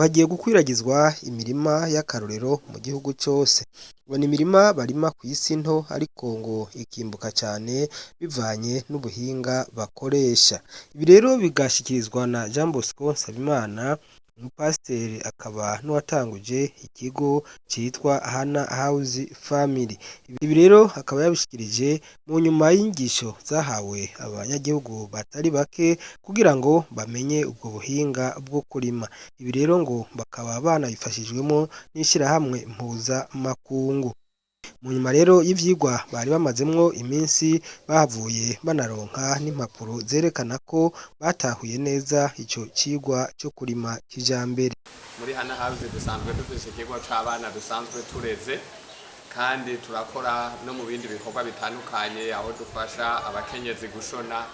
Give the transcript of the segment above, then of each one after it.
Ngo hagiye gukwiragizwa imirima y'akarorero mu gihugu cose. Ngo ni imirima barima kw'isi nto, ariko ngo ikimbuka cane bivanye n'ubuhinga bakoresha. Ibi rero bigashikirizwa na Jean Bosco Nsabimana, umupasiteri akaba n'uwatanguje ikigo citwa Hana House Family. Ibi rero akaba yabishikirije mu nyuma y'inyigisho zahawe abanyagihugu batari bake kugira ngo bamenye ubwo buhinga bwo kurima. Ibi rero ngo bakaba banabifashijwemo n'ishirahamwe mpuzamakungu. Mu nyuma rero y'ivyigwa bari bamazemwo iminsi, bahavuye banaronka n'impapuro zerekana ko batahuye neza ico cigwa co kurima kijambere. Muri Hana House dusanzwe dufise ikigo c'abana dusanzwe tureze, kandi turakora no mu bindi bikorwa bitandukanye, aho dufasha abakenyezi gushona,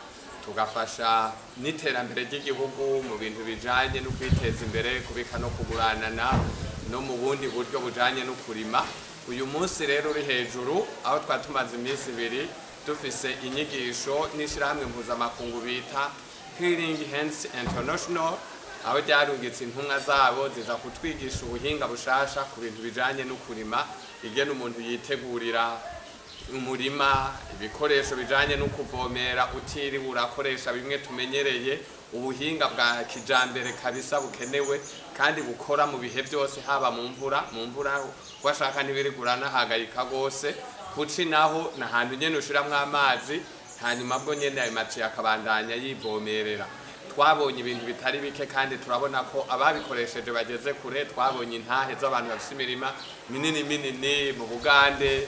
tugafasha n'iterambere ry'igihugu mu bintu bijanye no kwiteza imbere, kubika no kuguranana, no mu bundi buryo bujanye no kurima. Uyu munsi rero uri hejuru, aho twari tumaze iminsi 2 dufise inyigisho n'ishirahamwe mpuzamakungu bita Healing Hands International, aho ryarungitse intumwa zabo ziza kutwigisha ubuhinga bushasha ku bintu bijanye no kurima, ingene umuntu yitegurira umurima, ibikoresho bijanye no kuvomera utiriwe urakoresha bimwe tumenyereye, ubuhinga bwa kijambere kabisa bukenewe kandi bukora mu bihe byose, haba mu mvura washaka ntibirigura nahagayika gose, kuci naho nahantu nyene ushiramwo amazi, hanyuma bwo nyene ayo matiyo akabandanya yivomerera. Twabonye ibintu bitari bike kandi turabona ko ababikoresheje bageze kure. Twabonye intahe z'abantu bafise imirima minini minini mu Bugande,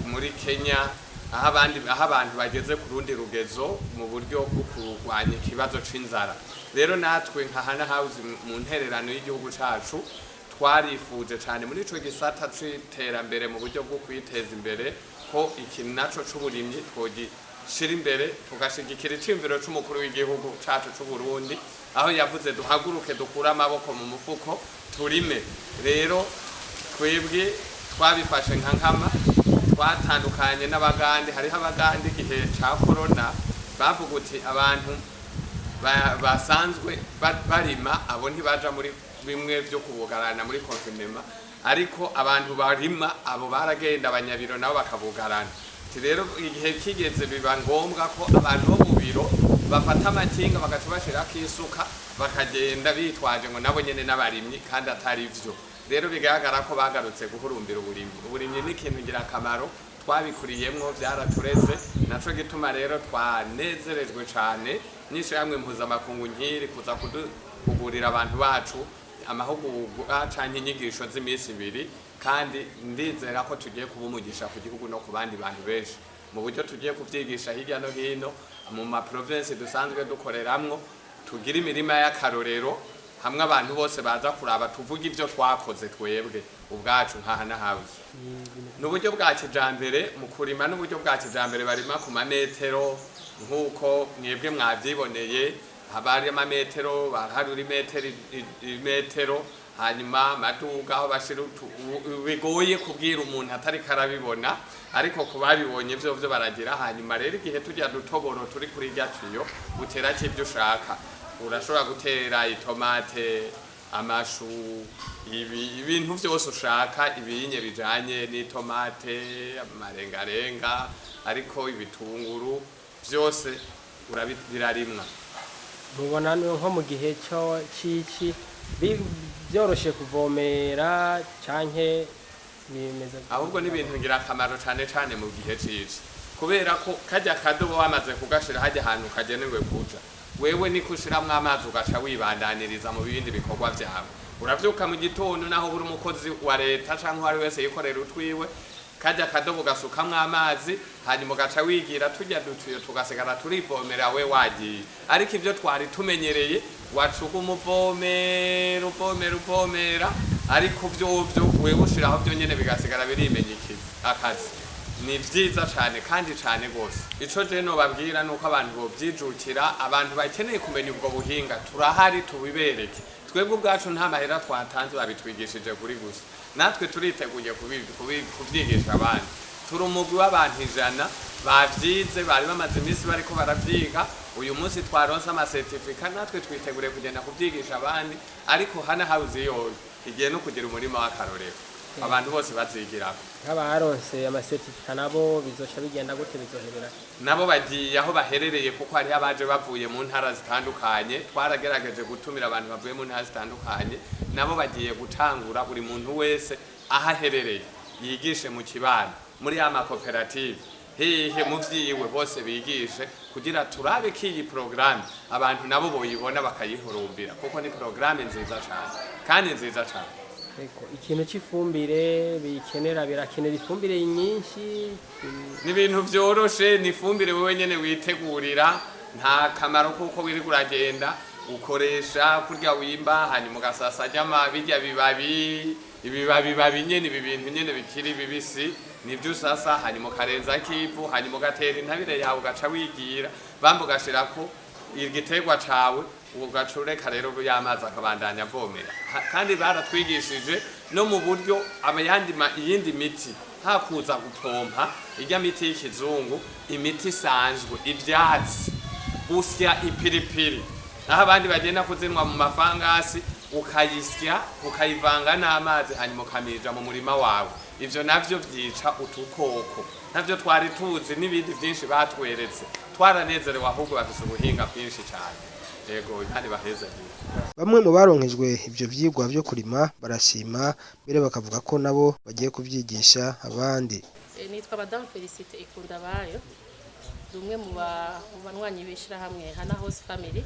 muri Kenya, aho abandi, aho abantu bageze ku rundi rugezo mu buryo bwo kurwanya ikibazo c'inzara. Rero natwe nka Hana House, mu ntererano y'igihugu cacu, twarifuje cane muri ico gisata c'iterambere mu buryo bwo kwiteza imbere ko iki naco c'uburimyi twogishira imbere, tugashigikira iciyumviro c'umukuru w'igihugu cacu c'Uburundi, aho yavuze duhaguruke, dukure amaboko mu mufuko, turime. Rero twebwe twabifashe nka nkama, twatandukanye n'Abagande. Hariho Abagande igihe ca corona bavuga uti abantu basanzwe barima abo ntibaja muri bimwe vyo kubugarana muri confinement, ariko abantu barima abo baragenda, abanyabiro nabo bakabugarana. Ati rero igihe kigeze biba ngombwa ko abantu bo mu biro bafata amakinga, bagaca bashirako isuka, bakagenda bitwaje ngo nabo nyene n'abarimyi kandi atari vyo. Rero bigaragara ko bagarutse guhurumbira uburimyi. Uburimyi ni ikintu ngirakamaro, twabikuriyemwo, byaratureze. Naco gituma rero twanezerejwe cane n'ishirahamwe mpuzamakungu nkiri kuza kuduhugurira abantu bacu amahugurwa canke inyigisho z'iminsi 2, kandi ndizera ko tugiye kuba umugisha ku gihugu no ku bandi bantu benshi mu buryo tugiye kuvyigisha hirya no hino mu ma province dusanzwe dukoreramwo, tugira imirima y'akarorero hamwe abantu bose baza kuraba, tuvuga ivyo twakoze twebwe ubwacu nka Hana House. Ni uburyo bwa kijambere mu kurima, n'uburyo bwa kijambere barima ku mametero nk'uko mwebwe mwavyiboneye. Haba hari amametero, baharura imetero, imetero, hanyuma amaduga aho bashira bigoye kubwira umuntu atariko arabibona, ariko ku babibonye vyo vyo baragira. Hanyuma rero igihe turya dutoboro turi kuri rya tiyo uterako ivyo ushaka, urashobora gutera itomate, amashu, ibi ibintu vyose ushaka, ibinye bijanye n'itomate, amarengarenga, ariko ibitunguru vyose birarimwa. Mubona nko mu gihe cyo cici byoroshe kuvomera canke bimeze? Ahubwo ni ibintu ngirakamaro cane cane mu gihe cici, kubera ko kajya kadobo wamaze kugashira hajya ahantu kagenewe kuja, wewe niko ushiramwo amazi, ugaca wibandaniriza mu bindi bikorwa vyawe. Uravyuka mu gitondo, naho buri umukozi wa leta canke uwari wese yikorera utwiwe, kajya kadobo gasukamwo amazi, hanyuma ugaca wigira turya dutuyo tugasigara turivomera we wagiye. Ariko ivyo twari tumenyereye, wacuga umuvomera, uvomera, uvomera, ariko vyovyo wewe ushiraho vyo nyene bigasigara birimenya akazi. Ni vyiza cane kandi cane gose. Ico je nobabwira nuko abantu bovyijukira. Abantu bakeneye kumenya ubwo buhinga, turahari tubibereke. Twebwe ubwacu nta mahera twatanze, babitwigishije kuri gusa, natwe turiteguye kuvyigisha abandi. Turi umugwi w'abantu 100 bavyize, bari bamaze iminsi bariko baravyiga. Uyu munsi twaronse amasertifika, natwe twiteguriye kugenda kuvyigisha abandi. Ariko Hana House yoyo igiye no kugira umurima w'akarorero abantu bose bazigirako. Nk'abaronse amasertifika nabo bizoca bigenda gute, bizoherera? Nabo bagiye aho baherereye, kuko hariho abaje bavuye mu ntara zitandukanye. Twaragerageje gutumira abantu bavuye mu ntara zitandukanye. Nabo bagiye gutangura, buri muntu wese aho aherereye yigishe mu kibano, muri ya makoperative, hehe mu vyiwe, bose bigishe kugira turabe ko iyi porogaramu abantu nabo boyibona bakayihurumbira, kuko ni porogaramu nziza cane kandi nziza cane. Ego, ikintu c'ifumbire bikenera, birakenera ifumbire nyinshi? Ni ibintu vyoroshe, ni ifumbire wewe nyene witegurira. Nta kamaro kuko wirirwa uragenda ukoresha kurya wimba, hanyuma ugasasa ryama birya bibabi, ibibabi babi nyene, ibi bintu nyene bikiri bibisi nivyo usasa, hanyuma ukarenzako ivu, hanyuma ugatera intabire yawe, ugaca wigira bamba ugashirako igiterwa cawe, ugaca ureka rero y'amazi akabandanya avomera. Kandi baratwigishije no mu buryo abayandi iyindi miti hakuza gupompa irya miti y'ikizungu, imiti isanzwe, ivyatsi, gusya ipiripiri aho abandi bagenda kuzinwa mu mafangasi, ukayisya ukayivanga n'amazi, hanyuma ukamija mu murima wawe. Ivyo navyo vyica utukoko, navyo twari tuzi, n'ibindi vyinshi batweretse, twaranezerewe. Ahubwo bafise ubuhinga bwinshi cane. Yego, Imana ibahezagire. Bamwe mu baronkejwe ivyo vyigwa vyo kurima barashima, mbere bakavuga ko nabo bagiye kuvyigisha abandi. Nitwa Madame Felicite Ikundabayo, ndi umwe mu banywanyi b'ishirahamwe Hana House Family.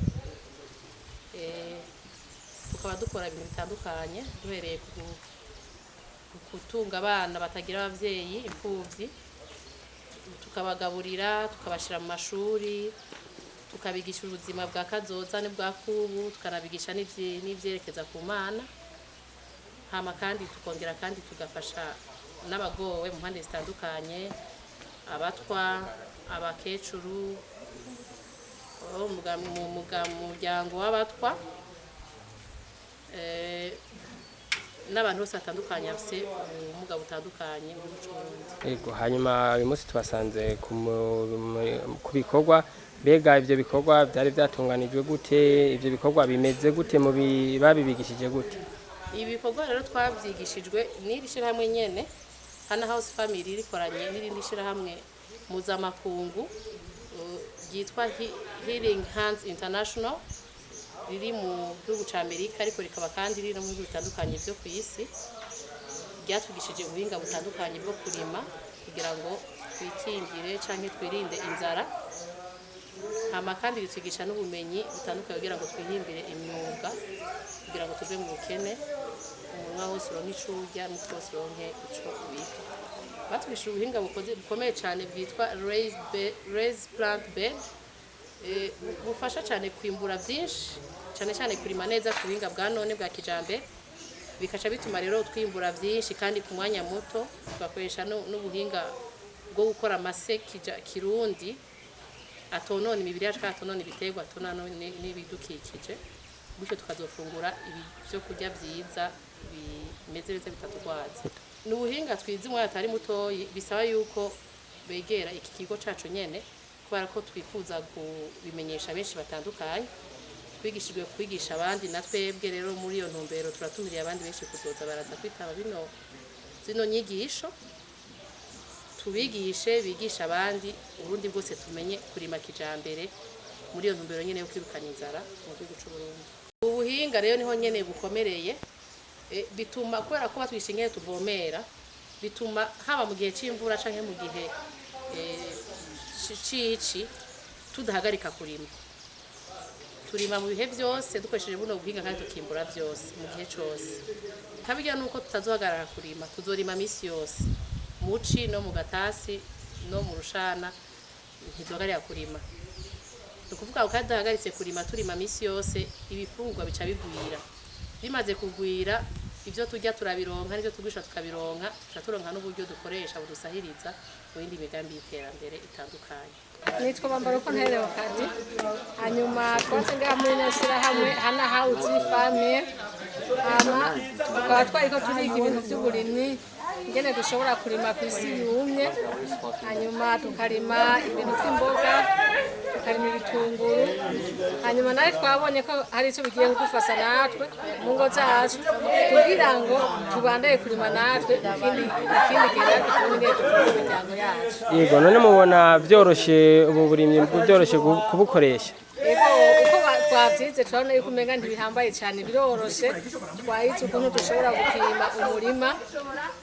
Tukaba dukora ibintu bitandukanye, duhereye ku gutunga abana batagira abavyeyi, imfuvyi, tukabagaburira, tukabashira mu mashuri, tukabigisha ubuzima bwa kazoza n'ubwa kubu, tukanabigisha n'ivyerekeza ku Mana. Hama kandi tukongera kandi tugafasha n'abagowe mu mpande zitandukanye, abatwa, abakecuru, abo mu muryango w'abatwa, n'abantu bose batandukanye bafise ubumuga butandukanye mu gihugu c'Uburundi. Ego, hanyuma uyu munsi tubasanze ku bikorwa. Mbega ivyo bikorwa vyari vyatunganijwe gute? Ivyo bikorwa bimeze gute? Mu babibigishije gute? Ibi bikorwa rero twabyigishijwe n'iri shirahamwe nyene Hana House Family, rikoranye n'irindi shirahamwe mpuzamakungu ryitwa Healing Hands International, riri mu gihugu ca Amerika, ariko rikaba kandi riri no mu bihugu bitandukanye vyo ku isi. Ryatwigishije ubuhinga butandukanye bwo kurima kugira ngo twikingire canke twirinde inzara. Hama kandi bitwigisha n'ubumenyi butandukanye kugira ngo twihimbire imyuga, kugira ngo tuve mu bukene, umunwa wose uronke ico urya n'umutwe wose uronke ico ubika. Batwigishije ubuhinga bukomeye cane bwitwa raised plant bed, bufasha cane kwimbura vyinshi, cane cane kurima neza ku buhinga bwa none bwa kijambere, bikaca bituma rero twimbura vyinshi kandi ku mwanya muto. Tugakoresha n'ubuhinga bwo gukora amase kirundi atonona imibiri yacu kandi atonona ibiterwa, atonona n'ibidukikije. Gutyo tukazofungura ibyo kurya vyiza, bimeze neza, bitaturwaza. Ni ubuhinga twize umwanya atari mutoyi, bisaba yuko begera iki kigo cacu nyene, kubera ko twifuza kubimenyesha benshi batandukanye. Twigishijwe kwigisha abandi, na twebwe rero muri iyo ntumbero turatumiriye abandi benshi kuzoza baraza kwitaba zino nyigisho, tubigishe, bigisha abandi, Uburundi bwose tumenye kurima kijambere, muri iyo ntumbero nyene yo kwirukana inzara mu gihugu c'Uburundi. Ubuhinga rero niho nyene bukomereye. Bituma, kubera ko batwisha ingene tuvomera, bituma haba mu gihe c'imvura canke mu gihe c'ici tudahagarika kurima. Turima mu bihe vyose dukoresheje buno buhinga, kandi tukimbura vyose mu gihe cose. Kabirya nuko tutazohagarara kurima, tuzorima misi yose, muci no mu gatasi no mu rushana, ntiduhagarira kurima. Ni ukuvuga ngo kandi duhagaritse kurima, turima misi yose, ibifungurwa bica bigwira. Bimaze kugwira, ibyo turya turabironka n'ibyo tugurisha tukabironka, tuca turonka n'uburyo dukoresha budusahiriza mu yindi migambi y'iterambere itandukanye. Nitwa Bambara uko nterewe kadi. Hanyuma twatse ngaha muri ino shyirahamwe Hana House Family, hama tukaba twariko turiga ibintu by'uburimyi. Ingene dushobora kurima ku isi yumye, hanyuma tukarima ibintu by'imboga, tukarima ibitunguru. Hanyuma nawe twabonye ko hari icyo bigiye kudufasha natwe mu ngo zacu, kugira ngo tubandanye kurima natwe ikindi gihe, natwe tubone ingene dutunga imiryango yacu. Yego, none mubona vyoroshe, ubu burimyi byoroshe kubukoresha? Ego, uko twavyize turabona yuko umenga ntibihambaye cyane, biroroshe. Twayize ukuntu dushobora gupima umurima,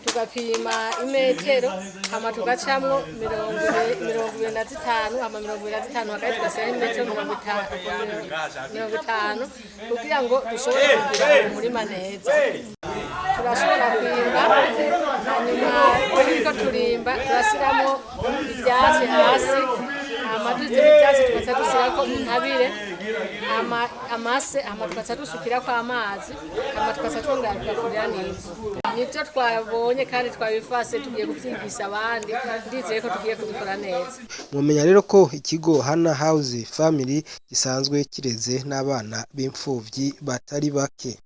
tugapima imetero, hama tugacamwo 25, hama 25 hagati tugasiraho imetero 50, kugira ngo dushobore kugira umurima neza. Turashobora kwimba, hanyuma turiko turimba turashyiramo ibyatsi hasi, hama dushyizemo ibyatsi tugaca dushyirako intabire, hama amase, hama tugaca dusukirako amazi, hama tugaca twongera tugafurira n'ivu. Nibyo twabonye kandi twabifase, tugiye kubyigisha abandi. Ndizeye ko tugiye kubikora neza. Mwomenya rero ko ikigo Hana House Family gisanzwe kireze n'abana b'imfuvyi batari bake.